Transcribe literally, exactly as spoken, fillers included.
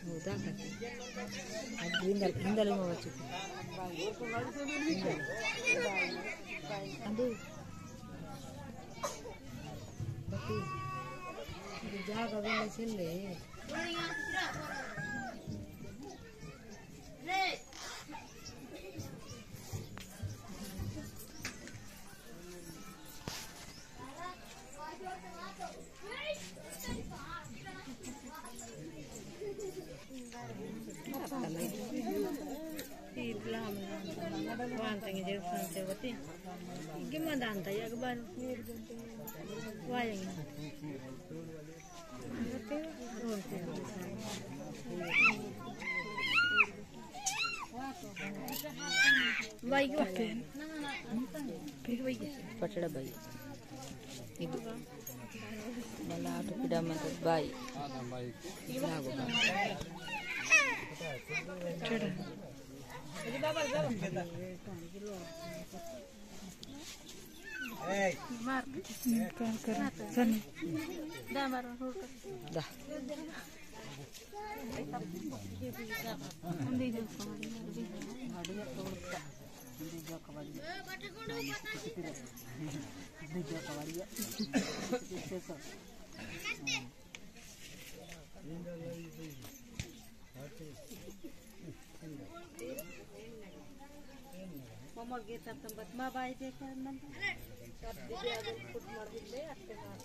Udah, kan? Aku indal, indal mau baca. Aduh. Betul. Jaga benda sini. Baik, baik. Baik, baik. Patala baik. Itu. Bala tu tidak mantap baik. Lagu baik. Sudah. Dah. Momol gita tempat ma bai de kan man. Kat di dia ada kut mar gile atte mar.